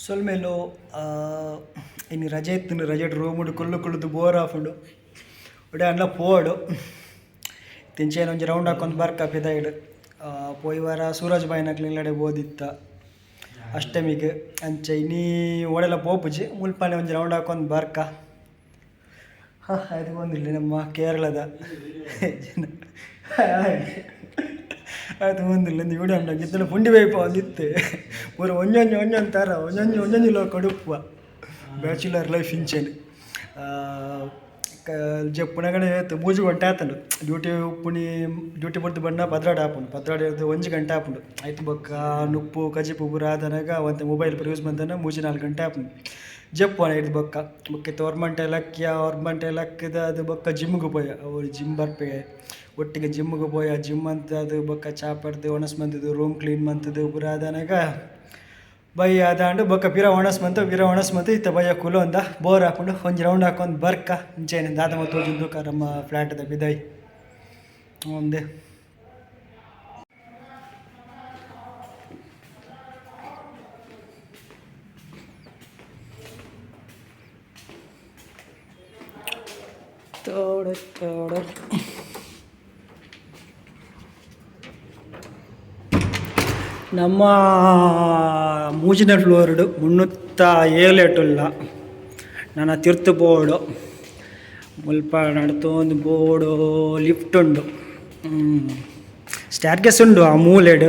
ಸೊಲ್ಮೆಲು. ಇನಿ ರಜೆ ಇತ್ತಿನ ರಜೆಡ್ ರೂಮುಡು ಕುಲ್ಲು ಕುಲ್ಲುದು ಬೋರ್ ಆಪುಂಡು. ಒಡೆ ಆಂಡಲ ಪೋವೊಡು. ತಿಂಚೇನ ಒಂಜಿ ರೌಂಡ್ ಹಾಕೊಂದು ಬರ್ಕ ಪಿದಯ್ಡ್. ಪೋಯಿ ವಾರ ಸೂರಜ್ ಬಾಯಿನಕ್ಲೆ ಇಲ್ಲಡೆ ಪೋದಿತ್ತ ಅಷ್ಟಮಿಗ್. ಅಂಚ ಇನಿ ಓಡೆಲ ಪೋಪುಜಿ, ಮುಲ್ಪನೆ ಒಂಜಿ ರೌಂಡ್ ಹಾಕೊಂದು ಬರ್ಕ. ಹಾ ಅದು ಒಂದಿಲ್ಲ ನಮ್ಮ ಕೇರಳದ ಜನ. ಅದು ಒಂದಿಲ್ಲ ವಿಡಿಯೋ ಇತ್ತಲ್ಲ ಪುಂಡಿ ಬೈಪ ಒಂದಿತ್ತೆ. ಪೂರ ಒಂಜೊಂಜಿ ಒಂಜೊಂದು ಥರ ಒಂಜೊಂಜಿ ಒಂಜೊಂಜಿ ಲೋಕ ಉಪ್ಪುವ. Bachelor life ಇಂಚೆನೆ. ಜೆಪ್ಪುನಗನೆ 3 ಗಂಟೆ ಆತುಂಡು. ಡ್ಯೂಟಿ ಉಪ್ಪುನಿ, ಡ್ಯೂಟಿ ಬುಡ್ದು ಬಣ್ಣ 12 ಆಪುಂಡು. 12 1 ಗಂಟೆ ಆಪುಂಡು. ಐತು ಬೊಕ್ಕ ನುಪ್ಪು ಕಜಿಪು ಪೂರ ಆದನಗ ಒಂತೆ ಮೊಬೈಲ್ ಪೂರ ಯೂಸ್ ಮಂತನ 3-4 ಗಂಟೆ ಆಪುಂಡು. ಜೆಪ್ಪುನ ಐದು ಬೊಕ್ಕ ಬೊಕ್ಕ ಇತ್ತೆ ಒರ್ಂಬ ಲಕ್ಕಿಯ ಒರ್ಂಬ ಲಕ್ಕಿದ ಅದು ಬೊಕ್ಕ ಜಿಮ್ಗೆ ಪೋಯ. ಅವ್ರು ಜಿಮ್ ಬರ್ಪೆ ಒಟ್ಟಿಗೆ ಜಿಮ್ಗೆ ಪೋಯ. ಜಿಮ್ ಅಂತ ಅದು ಬೊಕ್ಕ ಚಾ ಪಡ್ದು ಒಣಸ್ ಮಂತುದು ರೂಮ್ ಕ್ಲೀನ್ ಮಂತುದು ಪೂರ ಆದನಗ ಬೈ ಅದಾಂಡು ಬೊಕ್ಕ ಪಿರ ಒಣಸ್ ಮಂತು ಪಿರ ಒಣಸ್ ಮಂತು ಇತ್ತೆ ಬಯ್ಯ ಕುಲೊಂದ ಬೋರ್ ಆಪುಂಡು. ಒಂಜಿ ರೌಂಡ್ ಹಾಕೊಂದು ಬರ್ಕ. ಇಂಚೆನೆ ದಾದ ಮಾತ ತೋಜುಂಡು ನಮ್ಮ ಫ್ಲ್ಯಾಟ್ದ ಪಿದೈ ಒಂದೆ. ತೋಡು ತೋಡು ನಮ್ಮ ಮೂಜಿನ ಫ್ಲೋರ್ಡು 307 ಎಟ್ಟುಲ್ಲ. ನನ ತಿರ್ತು ಬೋಡು ಮುಲ್ಪ ನಡತೊಂದು ಬೋಡು ಲಿಫ್ಟ್ ಉಂಡು. ಸ್ಟ್ಯಾರ್ಕೇಸ್ ಉಂಡು ಆ ಮೂಲೆಡ್.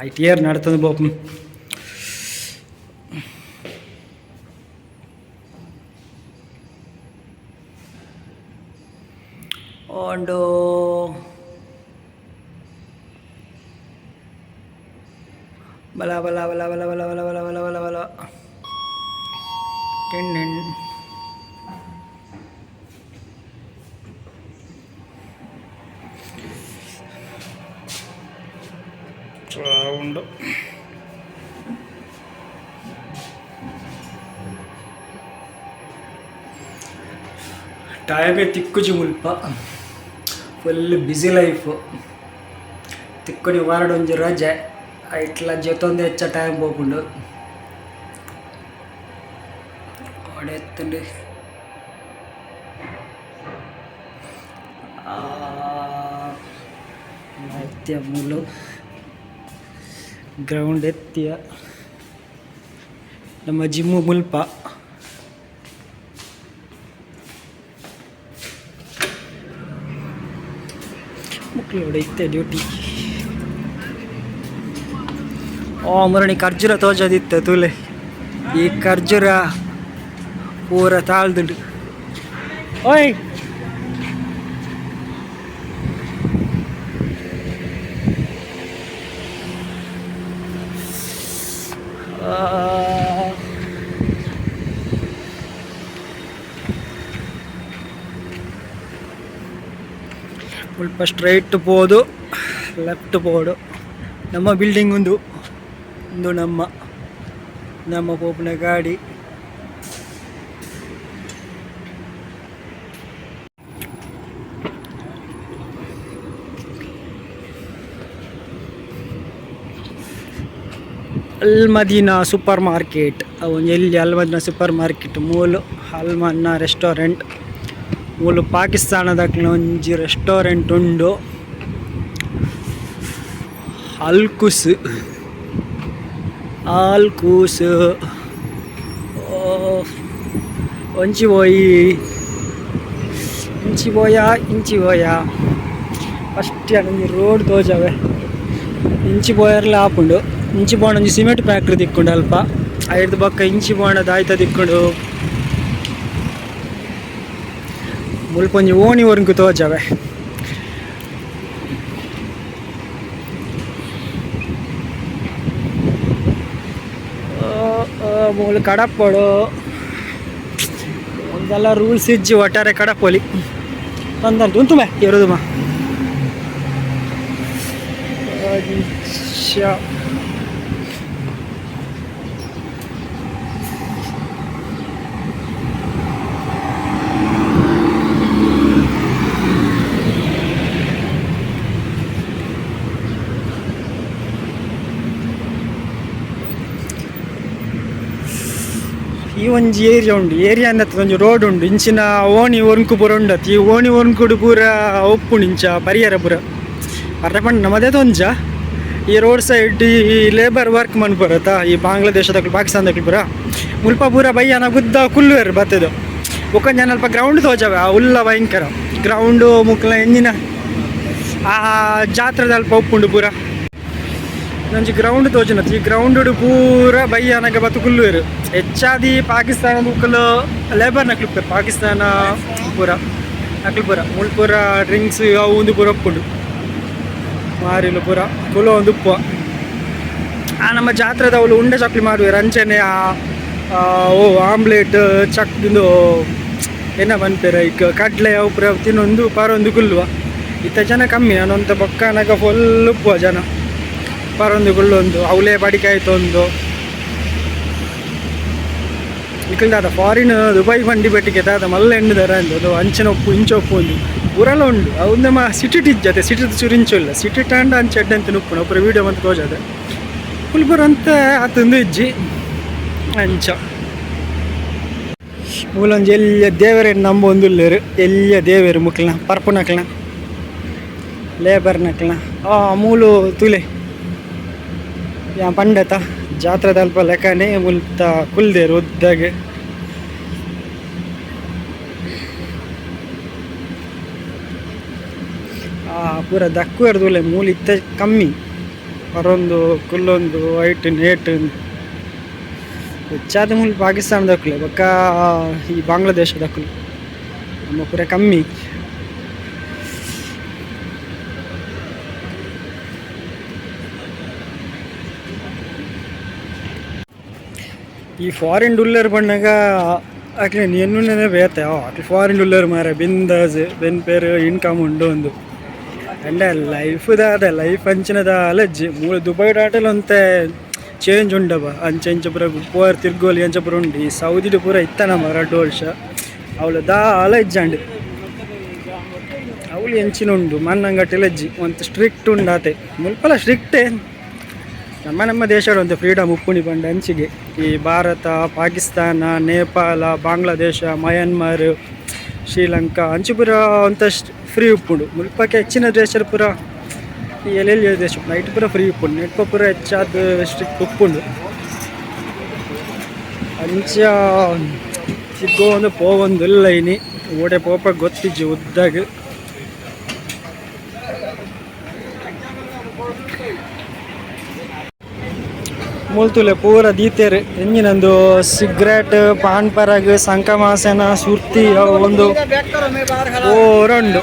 ಐಟ್ ಏರ್ ನಡತೊಂದು ಬೋಪು. ಉಂಡು ಬಲ ಬಲ ಬಲ ಬಲ ಬಲ ಬಲ ಬಲ ಬಲ ಬಲ ಬಲ ಟಿನ್ ಟಿನ್. ಉಂಡು ಟೈಮೇ ತಿಕ್ಕುಜಿ ಮುಲ್ಪ. Full busy life. ತಿಕ್ಕುನಿ ವಾರಡ್ ಒಂಜಿ ರಜೆ. ಐಟ್ಲ ಜೆತೊಂದು ಹೆಚ್ಚ ಟೈಮ್ ಪೋಪುಂಡು. ಓಡೆತ್ತುಂಡು ಎತ್ತಿಯ ಮೂಲು ಗ್ರೌಂಡ್ ಎತ್ತಿಯ ನಮ್ಮ ಜಿಮ್ಮು ಮುಲ್ಪ. ಮುಕ್ಲೋಡ ಇತ್ತೆ ಡ್ಯೂಟಿ. ಓ ಮುರಣಿ ಖರ್ಜೂರ ತೋಜದಿತ್ತೆ ತೂಲೆ. ಈ ಖರ್ಜೂರ ಪೂರ ತಾಳ್ದುಂಡು. ಓಯ್ ಮುಲ್ಪ ಸ್ಟ್ರೈಟ್ ಪೋದು ಲೆಫ್ಟ್ ಪೋಡು ನಮ್ಮ ಬಿಲ್ಡಿಂಗ್ ಉಂದು. ಉಂದು ನಮ್ಮ ನಮ್ಮ ಪೋಪುನ ಗಾಡಿ. ಅಲ್ ಮದೀನಾ ಸೂಪರ್ ಮಾರ್ಕೆಟ್. ಅವು ಎಲ್ಲಿ ಅಲ್ ಮದೀನಾ ಸೂಪರ್ ಮಾರ್ಕೆಟ್ ಮೂಲು ಅಲ್ಮನ್ನ ರೆಸ್ಟೋರೆಂಟ್. ಮೂಲು ಪಾಕಿಸ್ತಾನದಕ್ಲೆನ ಒಂಜಿ ರೆಸ್ಟೋರೆಂಟ್ ಉಂಡು. ಅಲ್ಕುಸ್ ಆಲ್ಕೂಸ್ ಒಂಜಿ ಪೋಯಿ ಇಂಚಿ ಪೋಯ ಇಂಚಿ ಪೋಯ. ಫಸ್ಟ್ ಒಂಜಿ ರೋಡ್ ತೋಜಾವೆ. ಇಂಚಿ ಪೋಯರ್ಲ ಆಪುಂಡು. ಇಂಚಿ ಪೋಂಡ ಒಂಜಿ ಸಿಮೆಂಟ್ ಫ್ಯಾಕ್ಟ್ರಿ ತಿಕ್ಕುಂಡು ಅಲ್ಪ. ಐರ್ದ್ ಬೊಕ್ಕ ಇಂಚಿ ಪೋಂಡ ದಾಯ್ತ ತಿಕ್ಕುಂಡು. ಮುಲ್ಪ ಒಂಜಿ ಓಣಿ ಒರ್ಂಕು ತೋಜಾವೆ. ಮೂಲು ಕಡಪೊಡು. ಒಂದೆಲ್ಲ ರೂಲ್ಸ್ ಇಜ್ಜಿ, ಒಟ್ಟಾರೆ ಕಡಪೊಲಿ ತೊಂದರೆ ಉಂತುಮೆ ಇರುದುಮ. ಈ ಒಂಜಿ ಏರಿಯಾ ಉಂಡು ಏರಿಯಾ ಅಂದತ್ತ ಒಂಜಿ ರೋಡ್ ಉಂಡು ಇಂಚಿನ ಓಣಿ ಒರ್ಂಕು ಪೂರ ಉಂಡತ್ ಈ ಓಣಿ ಒರ್ಂಕುಡು ಪೂರ ಉಪ್ಪುಂಡು ಇಂಚ ಪರಿಯರ ಪೂರ ಅರ್ಧ ಪಂಡ ನಮ್ಮದೇ ಒಂಜ ಈ ರೋಡ್ ಸೈಡ್ ಈ ಲೇಬರ್ ವರ್ಕ್ ಮನ್ಪುರತ ಈ ಬಾಂಗ್ಲಾದೇಶದಕ್ಲು ಪಾಕಿಸ್ತಾನದಕ್ಲು ಪೂರ ಮುಲ್ಪ ಪೂರ ಬಯ್ಯನ ಗುದ್ದ ಕುಲ್ಲುವೆರ್ ಬತ್ತದು ಬೊಕ್ಕ ಜನ ಅಲ್ಪ ಗ್ರೌಂಡ್ ತೋಜವೆ ಆ ಉಲ್ಲ ಭಯಂಕರ ಗ್ರೌಂಡು ಮುಕ್ಲ ಎಂಜಿನ ಆ ಜಾತ್ರೆದ ಅಲ್ಪ ಉಪ್ಪುಂಡು ಪೂರ ಒಂಜಿ ಗ್ರೌಂಡ್ ತೋಜುನತ್ ಈ ಗ್ರೌಂಡ್ ಪೂರ ಬಯ್ಯನಗ ಬತ್ತು ಕುಲ್ಲುವೆರ್ ಹೆಚ್ಚಾದಿ ಪಾಕಿಸ್ತಾನ ಮುಕ್ಕಲು ಲೇಬರ್ ನಕ್ಲು ಉಪ್ಪೆರ್ ಪಾಕಿಸ್ತಾನ ಪೂರ ನಕ್ಲು ಪೂರ ಮುಲ್ ಪೂರ ಡ್ರಿಂಕ್ಸ್ ಅವು ಉಂದು ಪೂರ ಉಪ್ಪುಂಡು ಮಾರಿಲು ಪೂರ ಕುಲ ಒಂದು ಉಪ್ಪು ಆ ನಮ್ಮ ಜಾತ್ರೆದವಳು ಉಂಡೆ ಚಕ್ಲಿ ಮಾಡುವೆರ್ ಅಂಚನೆ ಆ ಆ, ಓ ಆಮ್ಲೆಟ್ ಚಕ್ ಇಂದು ಏನ ಪನ್ಪೆರ್ ಐಕ್ ಕಡ್ಲೆ ಅವು ಪೂರ ತಿನ್ನೊಂದು ಪರೊಂದು ಕುಲ್ಲುವ ಇತ್ತ ಜನ ಕಮ್ಮಿ ನಾನೊಂತ ಬೊಕ್ಕನಗ ಫುಲ್ ಉಪ್ಪುವ ಜನ ಪರೊಂದು ಕುಲ್ಲೊಂದು ಅವಲೇ ಬಡಿಕೆ ಆಯ್ತು ಒಂದು ನಿಕಲ್ ದಾದ ಫಾರಿನ್ ದುಬೈ ಬಂಡಿ ಬೆಟ್ಟಿಗೆ ದಾದ ಮಲ್ಲ ಎಣ್ಣುದಾರ ಅಂದು ಅದು ಅಂಚಿನ ಉಪ್ಪು ಇಂಚ ಉಪ್ಪು ಒಂದು ಊರೆಲ್ಲ ಉಂಡು ಅವು ನಮ್ಮ ಸಿಟಿ ಇಜ್ಜತೆ ಸಿಟಿ ಚೂರು ಇಂಚು ಇಲ್ಲ ಸಿಟಿ ಟಾಂಡ ಅಂಚೆ ಅಡ್ಡ ಅಂತ ಉಪ್ಪು ಒಬ್ಬರು ವೀಡಿಯೋ ಬಂದು ತೋಜಾದೆ ಪುಲ್ಪುರ ಅಂತ ಆತಂದು ಇಜ್ಜಿ ಅಂಚ ಮೂಲೊಂಜಿ ಎಲ್ಲಿಯ ದೇವರೇ ನಂಬೊಂದುಲ್ಲೆರ್ ಎಲ್ಲಿಯ ದೇವೆರ್ ಮುಕ್ಲ್ನ ಪರ್ಪುನಕ್ಲ್ನ ಲೇಬರ್ನಕ್ಲ್ನ ಆ ಮೂಲು ತೂಲೆ ಯಾನ್ ಪಂಡತ ಜಾತ್ರೆದ ಅಲ್ಪ ಲೆಕ್ಕನೆ ಮುಲ್ತ ಕುಲ್ದೇರು ಉದ್ದಾಗೆ ಆ ಪೂರ ದಕ್ಕುವೆರ್ ತೂಲೆ ಮೂಲು ಇತ್ತೆ ಕಮ್ಮಿ ಪರೊಂದು ಕುಲ್ಲೊಂದು ಐಟ್ ನೇಟ್ ಹೆಚ್ಚಾದ ಮೂಲು ಪಾಕಿಸ್ತಾನದಕ್ಕುಲೆ ಬೊಕ್ಕ ಈ ಬಾಂಗ್ಲಾದೇಶದಕ್ಕುಲು ನಮ್ಮ ಪೂರ ಕಮ್ಮಿ. ಈ ಫಾರಿನ್ ಉಲ್ಲೆರ್ ಪನ್ನಗ ಅಕ್ಲೆನ್ ಎನ್ನುನೇ ಬೇತೆ ಅಕ್ಲು ಫಾರಿನ್ ಉಲ್ಲೆರ್ ಮಾರೆ ಬಿಂದಾಸ್ ಬೆನ್ಪೇರ್ ಇನ್ಕಮ್ ಉಂಡು ಒಂದು ಅಂಡ ಲೈಫ್ ದಾದ ಲೈಫ್ ಅಂಚಿನ ದಾಲ ಇಜ್ಜಿ ಮೂಲು ದುಬೈ ಆಟಲ್ ಒಂತೆ ಚೇಂಜ್ ಉಂಡಬ ಅಂಚೆ ಇಂಚ ಪೂರ ಪೋರ್ ತಿರ್ಗೋಲಿ ಅಂಚ ಪೂರ ಉಂಡು ಈ ಸೌದಿಡ್ ಪೂರ ಇತ್ತನ ರಡ್ಡ್ ವರ್ಷ ಅವ್ಲು ದಾಲ ಇಜ್ಜಾಂಡ್ ಅವ್ಲು ಎಂಚಿನ ಉಂಡು ಮನ್ನಂಗಟ್ಟಿಲ ಇಜ್ಜಿ ಒಂತೆ ಸ್ಟ್ರಿಕ್ಟ್ ಉಂಡಾತೆ ಮುಲ್ಪಲ ಸ್ಟ್ರಿಕ್ಟೇ ನಮ್ಮ ನಮ್ಮ ದೇಶಡ್ ಒಂತೆ ಫ್ರೀಡಮ್ ಉಪ್ಪುನಿ ಪಂಡ ಅಂಚಿಗೆ ಈ ಭಾರತ ಪಾಕಿಸ್ತಾನ ನೇಪಾಳ ಬಾಂಗ್ಲಾದೇಶ ಮಯನ್ಮಾರ್ ಶ್ರೀಲಂಕಾ ಅಂಚಿ ಪೂರ ಒಂತೆ ಫ್ರೀ ಉಪ್ಪುಂಡು ಮುಲ್ಪಕ್ಕೆ ಹೆಚ್ಚಿನ ದೇಶ ಪೂರ ಈ ಎಲ್ಲೆಲ್ಲಿ ದೇಶ ಉಪ್ಪುಂಡು ಐಟ್ ಪೂರ ಫ್ರೀ ಉಪ್ಪುಂಡು ನೆಟ್ಪ ಪೂರ ಹೆಚ್ಚಾದ್ ಸ್ಟ್ರಿಕ್ಟ್ ಉಪ್ಪುಂಡು ಅಂಚ ತಿಕ್ಕೊಂದು ಪೋವೊಂದುಲ್ಲ ಇನಿ ಓಡೆ ಪೋಪ ಗೊತ್ತಿಜ್ಜಿ ಉದ್ದಾಗ್. ಮೂಲ್ತುಲೆ ಪೂರ ದೀತೆರ್ ಎಂಜಿನಂದು ಸಿಗರೇಟ್ ಪಾನ್ ಪರಾಗ್ ಸಂಕ ಮಾಸನ ಸುರ್ತಿ ಅವು ಒಂದು ಪೂರ ಉಂಡು.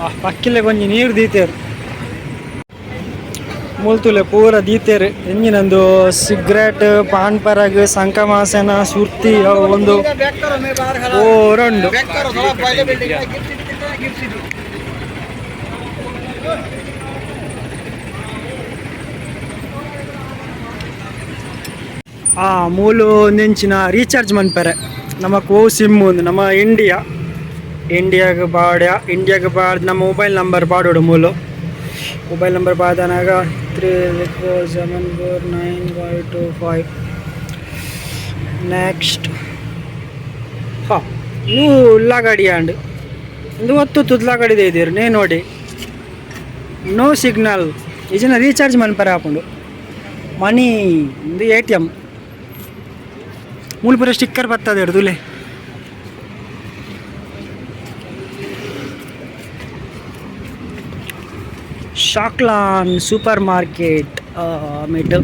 ಆ ಪಕ್ಕಿಲೆ ಒಂಜಿ ನೀರು ದೀತೆರ್ ಮೂಲ್ತುಲೆ ಪೂರ ದೀತೆರ್ ಎಂಜಿನಂದು ಸಿಗರೇಟ್ ಪಾನ್ ಪರಾಗ್ ಸಂಕ ಮಾಸನ ಸುರ್ತಿ ಅವು ಒಂದು ಪೂರ ಉಂಡು. ಆ ಮೂಲು ಒಂದೆಂಚಿನ ರೀಚಾರ್ಜ್ ಮನ್ಪೆರೆ ನಮಕ್ ಒವು ಸಿಮ್ ಉಂದು ನಮ್ಮ ಇಂಡಿಯಾ ಇಂಡಿಯಾಗ್ ಬಾಡ್ಯ ಇಂಡಿಯಾಗ್ ಬಾಡ್ ನಮ್ಮ ಮೊಬೈಲ್ ನಂಬರ್ ಬಾಡೋಡು ಮೂಲು ಮೊಬೈಲ್ ನಂಬರ್ ಬಾದನಾಗ 3 4 7 4 9 5 2 5 ನೆಕ್ಸ್ಟ್ ಹಾ ನೀವು ಉಳ್ಳಾಗಡಿ ಆಂಡ್ ಇಂದು ಒತ್ತು ತುದ್ಲಾಗಡಿ ಇದ್ದೀರಿ ನೇ ನೋಡಿ ನೋ ಸಿಗ್ನಲ್ ಇಜಿನ ರೀಚಾರ್ಜ್ ಮನ್ಪೆರೆ ಆಪುಂಡು ಮನಿ ಇಂದು ಎ.ಟಿ.ಎಂ ಮೂಲು ಪೂರ ಸ್ಟಿಕ್ಕರ್ ಬರ್ತದೆ ತೂಲೆ. ಶಾಕ್ಲಾನ್ ಸೂಪರ್ ಮಾರ್ಕೆಟ್ ಮಿಡ್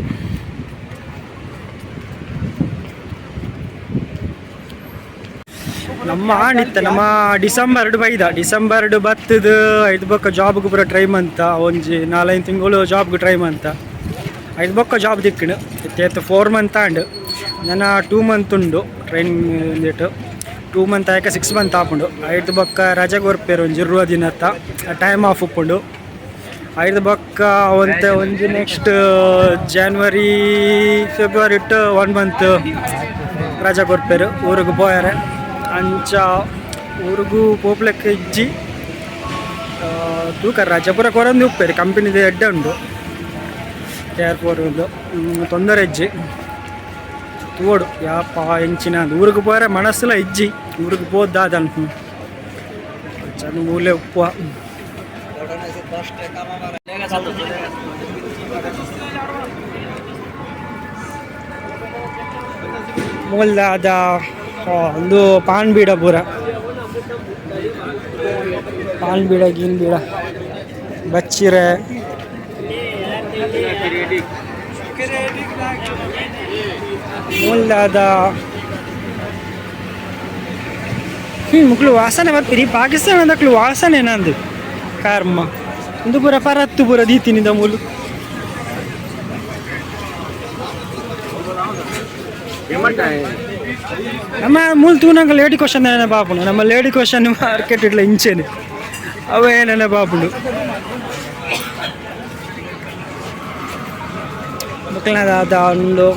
ನಮ್ಮ ಆಂಡಿತ್ತ ನಮ್ಮ ಡಿಸೆಂಬರ್ ಬೈದ ಡಿಸೆಂಬರ್ ಬತ್ತದ ಐದು ಬೊಕ್ಕ ಜಾಬ್ಗೆ ಪೂರ ಟ್ರೈ ಮಂತ ಒಂಜಿ ನಾಲೈದು ತಿಂಗಳು ಜಾಬ್ಗೆ ಟ್ರೈ ಮಂತ ಐದು ಬೊಕ್ಕ ಜಾಬ್ ತಿಕ್ಕಣ ಇತ್ತೆ 4 ಮಂತ್ ಆಂಡ್ ನನ 2 ಮಂತ್ ಉಂಡು ಟ್ರೈನಿಂಗ್ ಒಂದಿಟ್ಟು 2 ಮಂತ್ ಆಯ್ಕ 6 ಮಂತ್ ಆಪುಂಡು ಐದು ಬೊಕ್ಕ ರಜೆ ಕೊರ್ಪೇರು ಒಂಜಿ ಇರುವ ದಿನತ್ತ ಟೈಮ್ ಆಫ್ ಉಪ್ಪುಂಡು ಐದು ಬೊಕ್ಕ ಒಂತೆ ಒಂಜಿ ನೆಕ್ಸ್ಟ್ ಜಾನ್ವರಿ ಫೆಬ್ರವರಿ ಇಟ್ಟು 1 ಮಂತ್ ರಜೆ ಕೊರ್ಪೇರು ಊರಿಗೆ ಪೋಯರೆ ಅಂಚ ಊರುಗು ಪೋಪ್ಲೆಕ್ಕ ಇಜ್ಜಿ. ತೂಕ ರಜಪುರ ಕೊರಂದು ಉಪ್ಪೇರು ಕಂಪನಿದ ಎಡ್ಡೆ ಉಂಡು ಏರ್ಪೋರ್ಟ್ ಉಂದು ತೊಂದರೆ ಇಜ್ಜಿ ತೂವೊಡು ಯಾಪ ಎಂಚಿನ ಊರಿಗೆ ಪೋರೆ ಮನಸ್ಸುಲ ಇಜ್ಜಿ ಊರಿಗೆ ಪೋದ್ದಾದನ್ ಚಂದ ಮೂಲೆ ಉಪ್ಪುವ. ಮೂಲ್ದಾದ ಒಂದು ಪಾನ್ ಬೀಡ ಪೂರ ಪಾನ್ ಬೀಡ ಗೀನ್ ಬೀಡ ಬಚ್ಚಿರೆ. ಮೂಲ್ದಾದ ಮುಕ್ಲು ವಾಸನೆ ಬರ್ಪಿರಿ ಪಾಕಿಸ್ತಾನದಕ್ಲು ವಾಸನೆ ನಂದು ಕರ್ಮ ಒಂದು ಪೂರ ಪರತ್ತು ಪೂರ ದೀತಿನಿದ ಮೂಲು. ನಮ್ಮ ಮೂಲು ತೂನಂಗ ಲೇಡಿ ಕ್ವಶನ್ ಏನೇ ಬಾಪುಂಡು ನಮ್ಮ ಲೇಡಿ ಕ್ವಶನ್ ಮಾರ್ಕೆಟ್ ಇಡ್ಲ ಇಂಚೇನೆ ಅವೇನೇ ಬಾಪುಂಡು ಮಕ್ಕಳನ್ನ ದಾದ ಉಂಡು.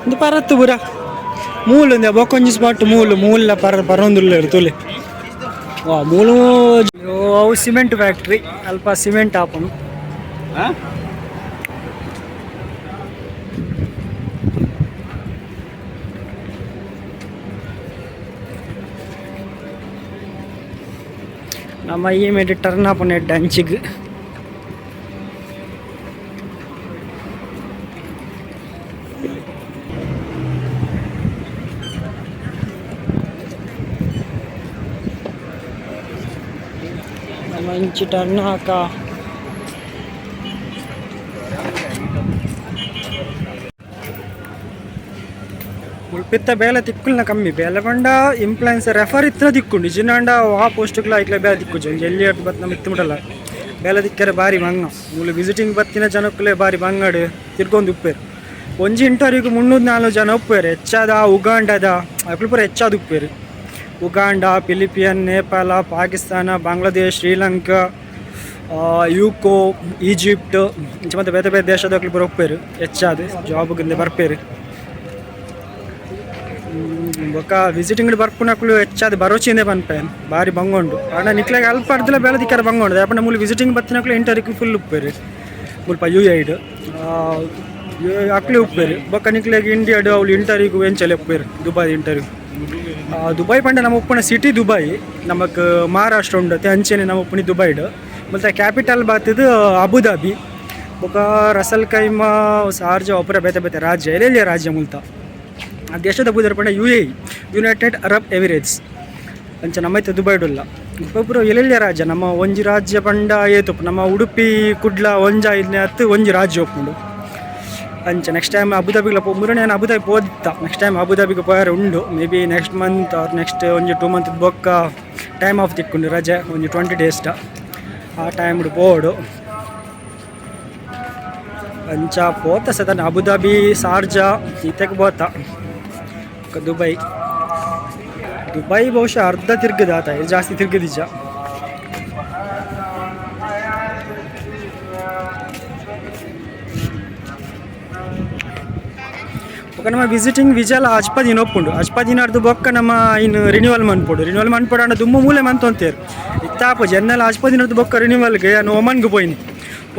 ಒಂದು ಪರತ್ತು ಪೂರ ಮೂಲು ಒಂದೆ ಬೊಕ್ಕೊಂಜಿ ಸ್ಪಾಟ್ ಮೂಲು ಮೂಲ ಪರ ಪರೊಂದುಲ್ಲೆರ್ ತೂಲೆ. ವಾ ಮೂಲು ಅವು ಸಿಮೆಂಟ್ ಫ್ಯಾಕ್ಟ್ರಿ ಅಲ್ಪ ಸಿಮೆಂಟ್ ಆಪುಂಡು. ನಮ್ಮ ಈ ಮೇಟ್ ಟರ್ನ್ ಆಪುನ ಎಡ್ಡೆ ಅಂಚಿಗ್. ನಮ್ಮ ಇಂಚಿ ಟರ್ನ್ ಹಾಕ ಮುಲ್ಪಿತ್ತ ಬೇಲೆ ತಿಕ್ಕುಲ್ನ ಕಮ್ಮಿ ಬೇಲೆ ಪಂಡ ಇಂಪ್ಲಯನ್ಸ್ ರೆಫರ್ ಇತ್ತಿನ ತಿಕ್ಕುಂಡು ಇಜಿನಾಂಡ ವಾ ಪೋಸ್ಟ್ಗ್ಲ ಐಕ್ಲೆ ಬೇಲೆ ತಿಕ್ಕುಜಿ. ಒಂಜಿ ಎಲ್ಲಿ ಬತ್ ನಮ್ಮ ಇತ್ತು ಮುಟಲ್ಲ ಬೇಲೆ ತಿಕ್ಕರೆ ಬಾರಿ ಬಂಗ. ಮೂಲು ವಿಸಿಟಿಂಗ್ ಬತ್ತಿನ ಜನಕ್ಕುಲೇ ಬಾರಿ ಬಂಗಡು ತಿರ್ಗೊಂದು ಉಪ್ಪೇರು. ಒಂಜಿ ಇಂಟರ್ವ್ಯೂಗೆ 300-400 ಜನ ಉಪ್ಪೇರು. ಹೆಚ್ಚಾದ ಉಗಾಂಡದ ಅಕ್ಲು ಪೂರ ಹೆಚ್ಚಾದ ಉಪ್ಪೇರು. ಉಗಾಂಡ, ಫಿಲಿಪಿಯನ್, ನೇಪಾಳ, ಪಾಕಿಸ್ತಾನ, ಬಾಂಗ್ಲಾದೇಶ್, ಶ್ರೀಲಂಕಾ, ಯೂಕೋ, ಈಜಿಪ್ಟ್ ಇಂಚ ಮತ್ತೆ ಬೇತೆ ಬೇತೆ ದೇಶದಕ್ಲು ಪೂರ ಉಪ್ಪೇರು. ಹೆಚ್ಚಾದ ಜಾಬ್ಗಿಂದ ಬರ್ಪೇರು. ಬೊಕ್ಕ ವಿಸಿಟಿಂಗ್ ಬರ್ಪುನಕುಲು ಹೆಚ್ಚಾದ ಬರೋಚಿಂದೆ ಪನ್ಪೆ ಬಾರಿ ಬಂಗೊಂಡು. ಆಂಡ ನಿಕ್ಲೆಗ್ ಅಲ್ಪ ಅರ್ಧಲ ಬೇಲೆ ದಿಕ್ಕರೆ ಬಂಗೊಂಡು. ಯಾಪಂಡ ಮೂಲು ವಿಸಿಟಿಂಗ್ ಬತ್ತಿನಕುಲು ಇಂಟರ್ವ್ಯೂಗೆ ಫುಲ್ ಉಪ್ಪೇರು. ಮುಲ್ಪ ಯು ಐಡ್ ಅಕ್ಲೆ ಉಪ್ಪೇರು. ಬೊಕ್ಕ ನಿಕ್ಲೆಗ್ ಇಂಡಿಯಾಡ್ ಅವ್ಲು ಇಂಟರ್ವ್ಯೂಗೆ ಎಂಚಲೆ ಉಪ್ಪೇರು. ದುಬೈ ಇಂಟರ್ವ್ಯೂ, ದುಬೈ ಪಂಡ ನಮ್ಮ ಉಪ್ಪುನ ಸಿಟಿ ದುಬೈ ನಮಕ್ ಮಹಾರಾಷ್ಟ್ರ ಉಂಡು ಅಂಚೆನೆ ನಮ್ಮ ಉಪ್ಪುನಿ ದುಬೈಡ್. ಮತ್ತು ಕ್ಯಾಪಿಟಲ್ ಬಾತದು ಅಬುದಾಬಿ. ಬೊಕ್ಕ ರಸಲ್ ಕೈಮಾ, ಸಾರ್ಜಾ ಅಪುರ ಬೇತೆ ಬೇತೆ ರಾಜ್ಯ ಎಲ್ಲೆಲ್ಲಿಯ ರಾಜ್ಯ ಮುಲ್ತ. ಆ ದೇಶದ ಬೂದರ್ ಪಂಡ UAE, United Arab Emirates. ಅಂಚ ನಮ್ಮೈತೆ ದುಬೈಡುಲ್ಲ ಪೂರ ಎಲ್ಲೆಲ್ಲಿಯ ರಾಜ್ಯ. ನಮ್ಮ ಒಂಜಿ ರಾಜ್ಯ ಪಂಡ ಏತುಪ್ಪು ನಮ್ಮ ಉಡುಪಿ ಕುಡ್ಲ ಒಂಜ ಇದ್ನೆ ಅತ್ತು ಒಂಜಿ ರಾಜ್ಯ ಉಪ್ಪುಂಡು ಅಂಚ. ನೆಕ್ಸ್ಟ್ ಟೈಮ್ ಅಬುದಾಬಿಗ್ಲ ಪೋ ಮುರಣೆ ನಾನು ಅಬುದಾಬಿ ಪೋದಿತ್ತ. ನೆಕ್ಸ್ಟ್ ಟೈಮ್ ಅಬುದಾಬಿಗೆ ಪೋಯರೆ ಉಂಡು. Maybe next month or next ಒಂಜಿ 2 ಮಂತ್ ಬೊಕ್ಕ ಟೈಮ್ ಆಫ್ ತಿಕ್ಕುಂಡು ರಜೆ ಒಂಜಿ 20 ಡೇಸ್ಟ. ಆ ಟೈಮ್ ಪೋಡು ಅಂಚ ಪೋತ ಸದನ ಅಬುದಾಬಿ ಸಾರ್ಜಾ ಈತೆಗ್ ಬೋತ. ದುಬೈ ದುಬೈ ಬಹುಶಃ ಅರ್ಧ ತಿರ್ಗದ ಆತ ಜಾಸ್ತಿ ತಿರ್ಗದಿಜ್ಜ. ಬೊಕ್ಕ ನಮ್ಮ ವಿಸಿಟಿಂಗ್ ವಿಜಾಲ ಅಜ್ಪ ದಿನ ಒಪ್ಪುಂಡು. ಅಜ್ಪ ದಿನ ಅರ್ಧ ಬೊಕ್ಕ ನಮ್ಮ ಇನ್ನು ರಿನ್ಯೂವಲ್ ಮನ್ಪೊಡು. ರಿನ್ಯೂವಲ್ ಮನ್ಪೊಡು ಅಂಡ ದುಮ್ಮು ಮೂಲೆ ಮಂತೊಂತೇರು ಇತ್ತಾಪ ಜನ್ನಲ. ಅಜ್ಪ ದಿನದ ಬೊಕ್ಕ ರಿನ್ಯೂವಲ್ಗೆ ನಾನು ಒಮನ್ಗೆ ಪೋಯಿನಿ.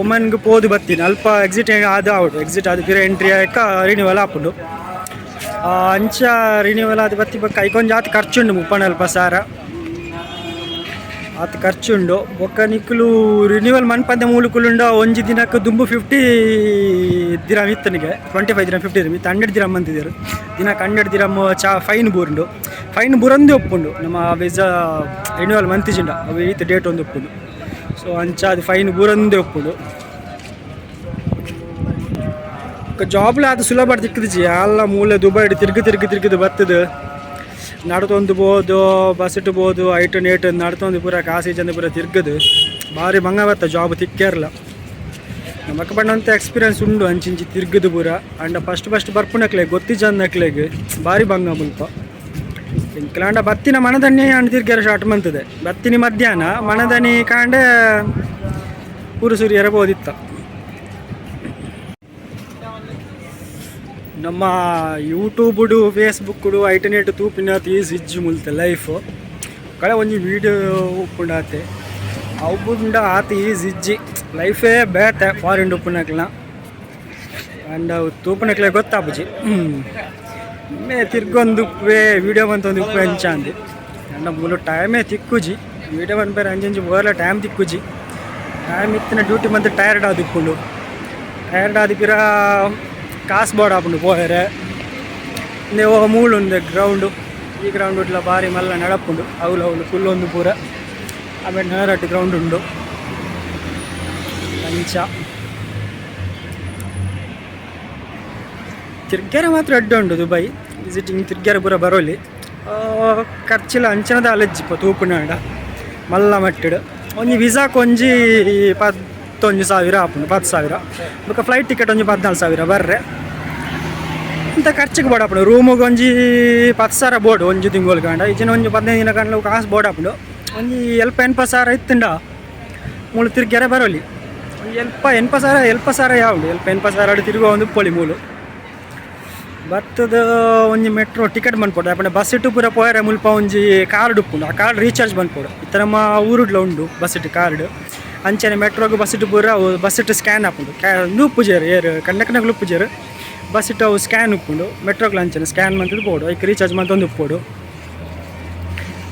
ಒಮನ್ಗೆ ಪೋದು ಬತ್ತೀನಿ. ಅಲ್ಪ ಎಕ್ಸಿಟ್ ಆದ ಆವಡು ಎಕ್ಸಿಟ್ ಆದ ಪಿರ ಎಂಟ್ರಿ ಆಯ್ಕ ರಿನ್ಯೂವಲ್ ಆಪುಂಡು. ಅಂಚ ರಿನ್ಯೂವಲ್ ಆದ ಬತ್ತಿ ಬೊಕ್ಕ ಐಕೊಂಜಿ ಆತ್ ಖರ್ಚುಂಡು 30-40 ಸಾರ ಆತ್ ಖರ್ಚುಂಡು. ಬೊಕ್ಕ ನಿಕ್ಕುಲು ರಿನ್ಯೂವಲ್ ಮನ್ಪಂದೆ ಮೂಲಕುಲುಂಡ ಒಂಜಿ ದಿನಕ್ಕೆ ದುಂಬು 50 ದಿರಮ್ ಇತ್ತನಿಗೆ 25 ದಿರಮ್ 50 ದಿರಮ್ ಇತ್ತು. 100 ದಿರಮ್ ಅಂತಿದ್ದೀರು. ದಿನಕ್ಕೆ 100 ದಿರಮ್ ಚಾ ಫೈನ್ ಬೂರುಂಡು. ಫೈನ್ ಬೂರಂದೇ ಒಪ್ಪುಂಡು ನಮ್ಮ ವೀಸಾ ರಿನ್ಯೂವಲ್ ಮಂತಿಜಿಂಡ ಅವು ಈತ ಡೇಟ್ ಒಂದು ಒಪ್ಪುಂಡು. ಸೊ ಅಂಚ ಅದು ಫೈನ್ ಬೂರಂದೇ ಒಪ್ಪುಂಡು. ಜಾಬ್ಲ ಅದು ಸುಲಭ ತಿಕ್ಕದಿಜಿ ಅಲ್ಲ. ಮೂಲೆ ದುಬೈಡ್ ತಿರ್ಗಿ ತಿರ್ಗಿ ತಿರ್ಗಿದು ಬರ್ತದೆ. ನಡ್ತೊಂದು ಬೋದು ಬಸ್ ಬೋದು ಐಟು ನೇಟು ನಡ್ತೊಂದು ಪೂರ ಕಾಸಿ ಜನ ಪೂರ ತಿರ್ಗದು ಭಾರಿ ಬಂಗ ಬತ್ತ ಜಾಬ್ ತಿಕ್ಕೇರ್ಲ. ನಮಕ್ ಬಣ್ಣಂತ ಎಕ್ಸ್ಪೀರಿಯನ್ಸ್ ಉಂಡು ಅಂಚಿಂಚಿ ತಿರ್ಗದು ಪೂರ. ಅಂಡ ಫಸ್ಟ್ ಫಸ್ಟ್ ಬರ್ಪುನಕ್ಲೆ ಗೊತ್ತಿಜನ್ನಕ್ಲೆಗ್ ಭಾರಿ ಬಂಗ ಮುಲ್ಪ. ಎಂಕ್ಲಾಂಡ ಬತ್ತಿನ ಮನದನ್ನೇ ಅಂಡ್ ತಿರ್ಗ್ಯಾರ ಶಾರ್ಟ್ ಮಂತದೆ. ಬತ್ತಿನಿ ಮಧ್ಯಾಹ್ನ ಮನದನಿ ಕಾಂಡೆ ಪೂರು ಸುರಿಯರ ಬೋದಿತ್ತ. ನಮ್ಮ ಯೂಟ್ಯೂಬುಡು ಫೇಸ್ಬುಕ್ಕುಡು ಐಟನೆಟ್ ತೂಪಿನ ತೀಸ್ ಇಜ್ಜಿ ಮುಲ್ತೆ ಲೈಫ್ ಕಡೆ ಒಂಜಿ ವೀಡಿಯೋ ಉಪ್ಪುಂಡಾತೆ ಅವು ಆತ is ಇಜ್ಜಿ ಲೈಫೇ ಬೇತೆ ಫಾರಿನ್ ಉಪ್ಪುನಕ್ಲ ಅಂಡ್ ಅವು ತೂಪುನಕ್ಲೆ ಗೊತ್ತಾಪುಜಿ. ಮೇ ತಿರ್ಗೊಂದು ಉಪ್ಪೆ ವೀಡಿಯೋ ಬಂತೊಂದು ಉಪ್ಪೆ ಅಂಚ ಅಂದು ಅಂಡ ಮೂಲು ಟೈಮೇ ತಿಕ್ಕುಜಿ. ವೀಡಿಯೋ ಬಂದ್ಬೇರೆ ಅಂಚಂಚಿ ಬೋರ್ಲ ಟೈಮ್ ತಿಕ್ಕುಜಿ. ಟೈಮ್ ಇತ್ತಿನ ಡ್ಯೂಟಿ ಬಂದು ಟೈರ್ಡ್ ಆದಿಪ್ಪುಂಡು. ಟೈರ್ಡ್ ಆದಿಪಿರ ಕಾಸು ಬೋರ್ಡ್ ಆಪುಂಡು ಪೋಯರೆ. ಇಂದೆ ಮೂಲು ಉಂದು ಗ್ರೌಂಡು. ಈ ಗ್ರೌಂಡ್ ಇಟ್ಲ ಬಾರಿ ಮಲ್ಲ ನಡಪುಂಡು. ಅವುಲು ಅವುಲು ಫುಲ್ ಒಂದು ಪೂರ ಆಮೇಲೆ ನರಟ್ಟು ಗ್ರೌಂಡ್ ಉಂಡು ಅಂಚ. ತಿರ್ಗ್ಯಾರ ಮಾತ್ರ ಅಡ್ಡ ಉಂಡು ದುಬೈ ವಿಸಿಟಿಂಗ್. ತಿರ್ಗ್ಯಾರ ಪೂರ ಬರೋಲಿ. ಖರ್ಚಿಲ ಅಂಚನದ ಅಲೆಜ್ಜಿಪ್ಪ ತೂಪುನಾಡ ಮಲ್ಲ ಮಟ್ಟಿಡು. ಒಂಜಿ ವೀಸಾಕ್ ಒಂಜಿ 11,000 ಆಪುಂಡು, 10,000. ಬೊಕ್ಕ ಫ್ಲೈಟ್ ಟಿಕೆಟ್ ಒಂಜಿ 14,000 ಬರ್ರೆ. ಇಂತ ಖರ್ಚಿಗೆ ಬೋಡಾಪುಂಡು. ರೂಮುಗೆ ಒಂಜಿ 10,000 ಬೋಡು ಒಂಜಿ ತಿಂಗಳು ಕಾಂಡ. ಇಜ್ಜಿನ ಒಂಜಿ 15 ದಿನ ಕಾಂಡ ಕಾಸು ಬೋಡಾಪುಂಡು. ಒಂಜಿ ಎಲ್ಪ 80,000 ಇತ್ತುಂಡ ಮೂಲು ತಿರ್ಗ್ಯಾರ ಬರೋಲಿ. ಒಂಜಿ ಎಲ್ಪ 80,000, 70,000 ಯಾವುಂಡು. ಎಲ್ಪ 80,000 ತಿರುಗುವ ಒಂದು ಪೊಳಿ ಮೂಲು ಬತ್ತದ. ಒಂಜಿ ಮೆಟ್ರೋ ಟಿಕೆಟ್ ಮನ್ಪೊಡು. ಅಪಂಡ ಬಸ್ ಇಟ್ಟು ಪೂರ ಪೋಯರೆ ಮುಲ್ಪ ಒಂಜಿ ಕಾರ್ಡ್ ಉಪ್ಪುಂಡು. ಆ ಕಾರ್ಡ್ ರೀಚಾರ್ಜ್ ಮನ್ಪೊಡು. ಇತ್ತ ನಮ್ಮ ಊರುಡ್ಲ ಉಂಡು ಬಸ್ ಇಟ್ಟು ಕಾರ್ಡ್. ಅಂಚನೆ ಮೆಟ್ರೋಗ್ ಬಸ್ ಇಟ್ಟು ಪೂರ ಬಸ್ ಇಟ್ಟು ಸ್ಕ್ಯಾನ್ ಆಪುಂಡು. ಉಂದು ಉಪ್ಪುಜೆರ್ ಏರ್ ಕಂಡಕ್ಟರ್ನಕುಲು ಉಪ್ಪುಜೆರ್. ಬಸ್ ಇಟ್ಟು ಅವು ಸ್ಕ್ಯಾನ್ ಉಪ್ಪುಂಡು. ಮೆಟ್ರೋಗ್ಲ ಅಂಚನೆ ಸ್ಕ್ಯಾನ್ ಮಂತುದು ಪೋಡು. ಐಕ್ ರೀಚಾರ್ಜ್ ಮಂತೊಂದು ಉಪ್ಪೊಡು.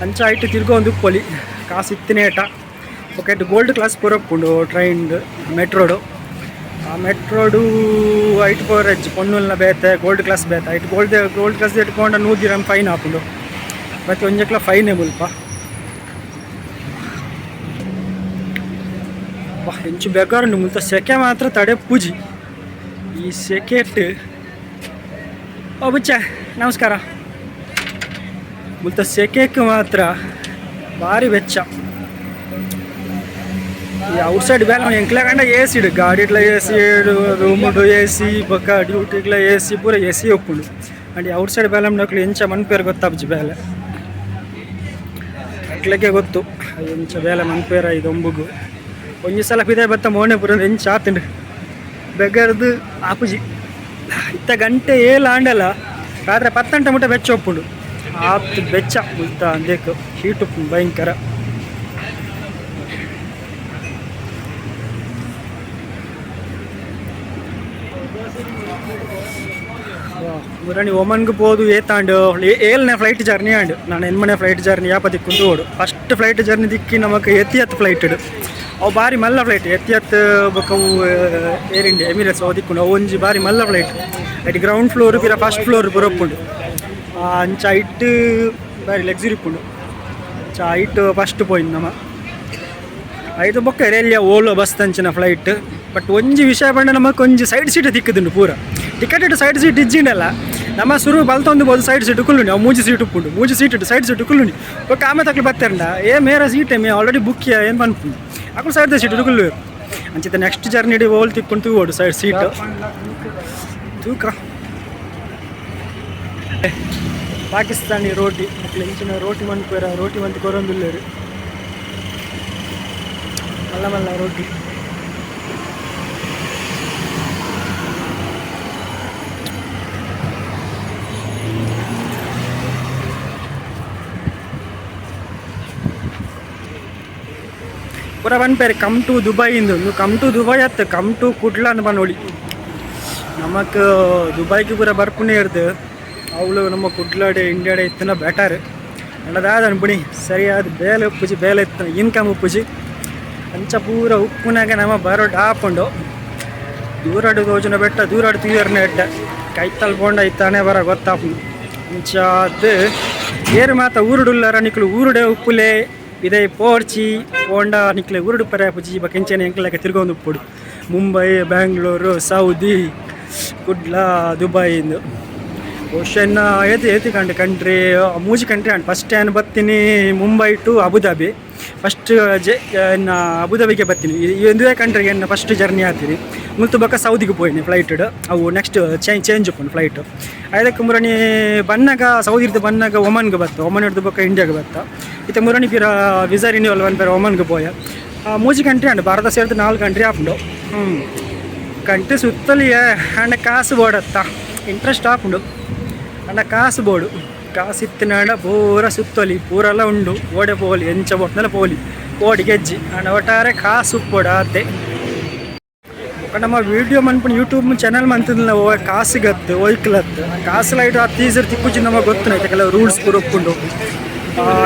ಅಂಚ ಐಟ್ ತಿರ್ಗೊಂದು ಉಪ್ಪೊಲಿ ಕಾಸು ಇತ್ತಿನೇಟ. ಬೊಕ ಗೋಲ್ಡ್ ಕ್ಲಾಸ್ ಪೂರ ಉಪ್ಪುಂಡು ಟ್ರೈನ್ ಮೆಟ್ರೋಡು. ಆ ಮೆಟ್ರೋಡು ಐಟ್ ಪೋರೆಜ್ಜಿ ಪೊಣ್ಣುಲ್ನ ಬೇತೆ, ಗೋಲ್ಡ್ ಕ್ಲಾಸ್ ಬೇತೆ. ಐಟ್ ಗೋಲ್ಡ್ ಗೋಲ್ಡ್ ಕ್ಲಾಸ್ ಪೋಂಡ 100 ದಿರಮ್ ಫೈನ್ ಆಪುಂಡು. ಪ್ರತಿ ಒಂಜಕ್ಲ ಫೈನೇ ಮುಲ್ಪ. ವಾ, ಎಂಚು ಬೇಕಾರುಂಡು ಮುಲ್ತ. ಸೆಕೆ ಮಾತ್ರ ತಡೆ ಪೂಜಿ ಈ ಸೆಕೆಟ್. ಓ ಬುಚ್ಚ, ನಮಸ್ಕಾರ. ಮುಲ್ತ ಸೆಕೆಕ್ ಮಾತ್ರ ಭಾರಿ ಬೆಚ್ಚ. ಈ ಔಟ್ ಸೈಡ್ ಬೇಲೆ ಎಂಕ್ಲೆ ಕಂಡ ಎ ಸಿ ಗಾಡಿಡ್ಲ ಎ ಸಿ, ರೂಮುಡು ಎ ಸಿ, ಬೊಕ್ಕ ಡ್ಯೂಟಿಗ್ಲ ಎ ಸಿ, ಪೂರ ಎ ಸಿ ಉಪ್ಪುಂಡು. ಅಂಡ್ ಔಟ್ ಸೈಡ್ ಬೇಲೆ ನಕ್ಲು ಎಂಚ ಮನ್ಪೇರು ಗೊತ್ತಾಪುಜಿ. ಬೇಲೆ ಅಕ್ಲೆಗೆ ಗೊತ್ತು ಎಂಚ ಬೇಲೆ ಮನ್ಪೇರ. ಇದು ಒಂಬುಗು ಒಂಜಿ ಸಲ ಪಿದಾಯಿ ಬತ್ತ ಮೋನೆ ಪೂರ ಎಂಚ ಆತುಂಡು ಬೆಗರ್ದು ಆಪುಜಿ. ಇತ್ತ ಗಂಟೆ 7 ಆಂಡಲ ರಾತ್ರಿ 10 ಗಂಟೆ ಮುಟ್ಟ ಬೆಚ್ಚ ಉಪ್ಪುಂಡು. ಆತ್ ಬೆಚ್ಚ ಮುಲ್ತ. ಅಂದೇಕು ಹೀಟ್ ಉಪ್ಪುಂಡು ಭಯಂಕರ. ಮುರಣಿ ಒಮನ್ಗೆ ಪೋದು ಏತಾಂಡು 7ನೇ ಫ್ಲೈಟ್ ಜರ್ನಿ ಆಂಡ್. ನಾನು ಎನ್ಮನೆ ಫ್ಲೈಟ್ ಜರ್ನಿ ಯಾಪ ದಿಕ್ಕೊಂದು ಓಡು. ಫಸ್ಟ್ ಫ್ಲೈಟ್ ಜರ್ನಿ ದಿಕ್ಕಿ ನಮಕ್ ಎತಿಯತ್ ಫ್ಲೈಟ್. ಅವು ಬಾರಿ ಮಲ್ಲ ಫ್ಲೈಟ್ ಎತಿಯತ್. ಬೊಕ್ಕ ಅವು ಏರ್ ಇಂಡಿಯಾ, ಎಮಿರೇಟ್ಸ್ ಅವು ದಿಕ್ಕುಂಡು. ಅವು ಒಂಜಿ ಬಾರಿ ಮಲ್ಲ ಫ್ಲೈಟ್. ಐಟ್ ಗ್ರೌಂಡ್ ಫ್ಲೋರ್ ಪಿರ ಫಸ್ಟ್ ಫ್ಲೋರ್ ಪೂರ ಉಪ್ಪುಂಡು. ಅಂಚ ಐಟ್ ಬಾರಿ ಲಕ್ಸುರಿ ಉಪ್ಪುಂಡು. ಅಂಚ ಐಟ್ ಫಸ್ಟ್ ಪೋಯಿನ್ ನಮ. ಐದು ಬೊಕ್ಕ ಎಲ್ಲಿ ಓಲೋ ಬಸ್ ತಂಚಿನ ಫ್ಲೈಟ್. ಬಟ್ ಒಂಜಿ ವಿಷಯ ಪಂಡ ನಮಕ್ ಒಂಜಿ ಸೈಡ್ ಸೀಟ್ ತಿಕ್ಕುದುಂಡು ಪೂರ. ಟಿಕೆಟ್ ಸೈಡ್ ಸೀಟ್ ಇಜ್ಜಿಂಡಲ್ಲ ನಮ್ಮ ಸುರು ಬಲ್ತೊಂದು ಬೋದು ಸೈಡ್ ಸೀಟ್ ಕುಲ್ಲುಂಡಿ. ಅವು ಮೂಜಿ ಸೀಟ್ ಉಪ್ಪುಂಡು. ಮೂಜಿ ಸೀಟ್ ಸೈಡ್ ಸೀಟ್ ಕುಲ್ಲುಂಡಿ. ಬೊಕ್ಕ ಆಮೆ ತಕ್ಲು ಬತ್ತೆರಂಡ ಏ Mera seat May already book ಏನು ಪನ್ಪುಂಡು. ಅಕುಲು ಸೈಡ್ ಸೀಟ್ ಕುಲ್ಲುವೆರು. ಅಂಚಿತ ನೆಕ್ಸ್ಟ್ ಜರ್ನಿ ಓಲ್ ತಿಕ್ಕೊಂಡು ತೂವೋಡು ಸೈಡ್ ಸೀಟ್ ತೂಕ. ಪಾಕಿಸ್ತಾನಿ ರೋಟಿ ಅಕ್ಲು ಇಂಚಿನ ರೋಟಿ ಮನ್ಪುವೆರ. ರೋಟಿ ಮಂತ್ ಕೊರೊಂದುಲ್ಲೆರ್. ಮಲ್ಲ ಮಲ್ಲ ರೋಟಿ. ಪೂರ ಪನ್ಪೆರ್ ಕಮ್ ಟು ದುಬೈ ಇಂದು. ಕಮ್ ಟು ದುಬೈ ಅತ್ತು, ಕಮ್ ಟು ಕುಡ್ಲ ಅಂದ್ ಪನೊಲಿ. ನಮಕ್ ದುಬೈಗೆ ಪೂರ ಬರ್ಪುನೇ ಇರ್ದು ಅವಳು ನಮ್ಮ ಕುಡ್ಲಾಡೆ ಇಂಡಿಯಾಡೆ ಇತ್ತಿನ ಬೆಟರ್. ದಾದ ಅನ್ಪುಣಿ ಸರಿಯಾದ ಬೇಲೆ ಉಪ್ಪುಜಿ. ಬೇಲೆ ಇತ್ತು, ಇನ್ಕಮ್ ಉಪ್ಪುಜಿ. ಅಂಚ ಪೂರ ಉಪ್ಪುನಾಗ ನಮ್ಮ ಬರೋಡ್ ಆಪುಂಡು. ದೂರಡು ತೋಜುನ ಬೆಟ್ಟ ದೂರಡು ತೂಯರ್ನ ಎಡ್ಡೆ. ಕೈತಲ್ ಪೋಂಡ ಇತ್ತಾನೆ ಬರ ಗೊತ್ತಾಪುಂಡು. ಅಂಚಾದ್ ಏರು ಮಾತ ಊರುಡುಲ್ಲರ ನಿಕ್ಲು ಊರುಡೆ ಉಪ್ಪುಲೆ. ಇದೇ ಪೋರ್ಚಿ ಪೋಂಡ ನಿಕ್ಲೆ ಊರುಡು ಪರೆ ಪುಜಿ. ಬೊಕ ಇಂಚೆನೆ ಎಂಕ್ಲೆಕ ತಿರ್ಗೊಂದು ಉಪ್ಪುಡು ಮುಂಬೈ, ಬ್ಯಾಂಗ್ಳೂರು, ಸೌದಿ, ಕುಡ್ಲ, ದುಬೈ ಇಂದು. ಬಹುಶಃ ಏತಿ ಏತಿ ಕಂಡು ಕಂಟ್ರಿ, ಮೂಜಿ ಕಂಟ್ರಿ ಅಂಡ್. ಫಸ್ಟ್ ಏನು ಬತ್ತೀನಿ ಮುಂಬೈ ಟು ಅಬುದಾಬಿ. ಫಸ್ಟ್ ಜೆ ಎನ್ನ ಅಬುದಾಬಿಗೆ ಬತ್ತೀನಿ. ಈ ಒಂದುವೇ ಕಂಟ್ರಿಗೆ ಎನ್ನ ಫಸ್ಟ್ ಜರ್ನಿ ಆತೀನಿ. ಮುಲ್ತು ಬೊಕ್ಕ ಸೌದಿಗೆ ಪೋಯಿನಿ ಫ್ಲೈಟ್. ಅವು ನೆಕ್ಸ್ಟ್ ಚೇಂಜ್ ಚೇಂಜ್ ಉಪ್ಪುಂಡು ಫ್ಲೈಟ್. ಐದಕ್ಕೆ ಮುರಣಿ ಬನ್ನಾಗ ಸೌದಿ ಇರ್ದು ಬನ್ನಾಗ ಒಮನ್ಗೆ ಬತ್ತ. ಒಮನ್ ಹಿಡ್ದು ಬೊಕ್ಕ ಇಂಡಿಯಾಗೆ ಬತ್ತ. ಇತ್ತೆ ಮುರಣಿ ಪಿರ ವಿಸಾ ರಿನ್ಯೂವಲ್ ಪನ್ಪೆರ ಒಮನ್ಗೆ ಪೋಯ. ಮೂಜಿ ಕಂಟ್ರಿ ಅಂಡ್. ಭಾರತ ಸೇರ್ದು ನಾಲ್ಕು ಕಂಟ್ರಿ ಆಪುಂಡು. ಕಂಟ್ರಿ ಸುತ್ತಲಿಯೇ ಅಂಡ್ ಕಾಸು ಬೋಡತ್ತ. Interest ಆಪುಂಡು ಅಂಡ ಕಾಸು ಬೋಡು ಕಾಸು ಇತ್ತಿನಾಂಡ ಪೂರ ಸುತ್ತೊಲಿ ಪೂರೆಲ್ಲ ಉಂಡು ಓಡೆ ಪೋಲಿ ಎಂಚ ಬೋಟ್ನಲ್ಲ ಪೋಲಿ ಓಡಿ ಗೆಜ್ಜಿ ಅಂಡ ಒಟ್ಟಾರೆ ಕಾಸು ಉಪ್ಪೋಡು ಆತೆ. ಬೊಕ ನಮ್ಮ ವೀಡಿಯೋ ಮನ್ಪುನ ಯೂಟ್ಯೂಬ್ ಚಾನಲ್ ಮಂತುಂದಿಲ್ಲ ಓ ಕಾಸುಗತ್ತು ಒಯ್ಕ್ಲತ್ತು ಕಾಸು ಲೈಟ್ ಆ ತೀಸರ್ ತಿಕ್ಕುಜಿ ನಮಗೆ ಗೊತ್ತು ಐತೆ ಕೆಲವು ರೂಲ್ಸ್ ಪೂರ ಉಪ್ಪುಂಡು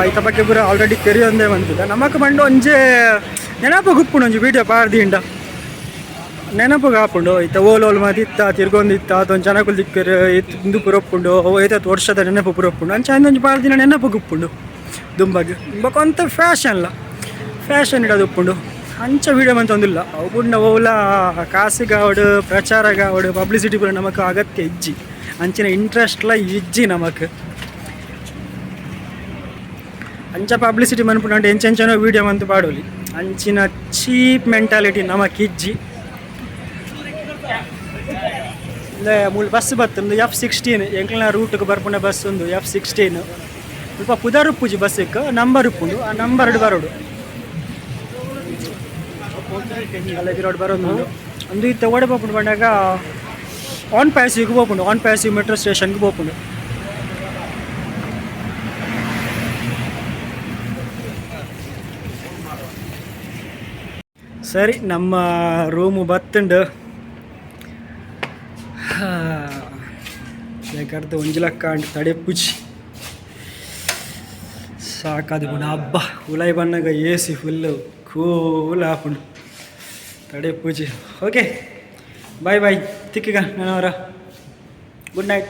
ಐತ ಬಗ್ಗೆ ಪೂರ ಆಲ್ರೆಡಿ ತೆರಿಯೊಂದೇ ಮಂತುದ ನಮಕ್ ಮಂಡು ಒಂಜೆ ನೆನಪು ಗುಪ್ಪುಂಡು ಒಂಜಿ ವೀಡಿಯೋ ಪಾಡ್ದಿಂಡ ನೆನಪುಗೆ ಆಪುಂಡು ಇತ್ತ ಓಲ್ ಓಲ್ ಮಾತ ಇತ್ತ ತಿರ್ಗೊಂದಿತ್ತ ಅದೊಂದು ಜನಕುಲು ತಿಕ್ಕರು ಇತ್ತು ಇಂದು ಪೂರ ಉಪ್ಪುಂಡು ಐತತ್ ವರ್ಷದ ನೆನಪು ಪೂರ ಉಪ್ಪುಂಡು ಅಂಚ ಒಂಜಿ ಪಾಡ್ದಿನ ನೆನಪು ಗುಪ್ಪುಂಡು ದುಂಬಗ್ ಬೊಕ ಒಂತೆ ಫ್ಯಾಷನ್ಲ ಫ್ಯಾಷನ್ ಇಡೋದು ಉಪ್ಪುಂಡು ಅಂಚ ವೀಡಿಯೋ ಮಂತೊಂದಿಲ್ಲ ಅವು ಬುಡ್ನ ಓಲ ಕಾಸಿಗಾವಡು ಪ್ರಚಾರಗಾವಡು ಪಬ್ಲಿಸಿಟಿ ಪೂರ ನಮಕ್ ಅಗತ್ಯ ಇಜ್ಜಿ ಅಂಚಿನ ಇಂಟ್ರೆಸ್ಟ್ಲ ಇಜ್ಜಿ ನಮಕ್ ಅಂಚ ಪಬ್ಲಿಸಿಟಿ ಮನ್ಪುಂಡು ಎಂಚೆಂಚನೋ ವೀಡಿಯೋ ಮಂತು ಪಾಡೋಲಿ ಅಂಚಿನ ಚೀಪ್ ಮೆಂಟಾಲಿಟಿ ನಮಕ್ ಇಜ್ಜಿ. ಮೂಲು ಬಸ್ ಬತ್ತುಂದು F-16 ಎಂಕ್ಲೆನ ರೂಟ್ಗೆ ಬರ್ಪುನ ಬಸ್ ಉಂದು F-16 ಸ್ವಲ್ಪ ಪುದರ್ ಉಪ್ಪುಜಿ ಬಸ್ಸಿಕ್ ನಂಬರ್ ಉಪ್ಪುಂಡು ಆ ನಂಬರ್ ಬರೋಡು ಅಲ್ಲ ರೋಡ್ ಬರೋದು ಒಂದು ಇತ್ತ ಓಡೆ ಪೋಪುಂಡು ಪಂಡಾಗ ಆನ್ ಪ್ಯಾಸಿಗೆ ಪೋಪುಂಡು on passive metro ಸ್ಟೇಷನ್ಗೆ ಪೋಪುಂಡು. ಸರಿ ನಮ್ಮ ರೂಮು ಬತ್ತುಂಡು ಬೇಕಾರ್ದು ಒಂಜಿ ಲಕ್ಕ ಅಂಡ್ ತಡೆಪುಜಿ ಸಾಕಾದ ಗುಣ ಹಬ್ಬ ಉಲಾಯಿ ಬಣ್ಣಗ A C full cool ಆಪುಂಡು ತಡೆಪುಜಿ. ಓಕೆ ಬಾಯ್ ಬಾಯ್ ತಿಕ್ಕಿಗ ನನವರ ಗುಡ್ ನೈಟ್.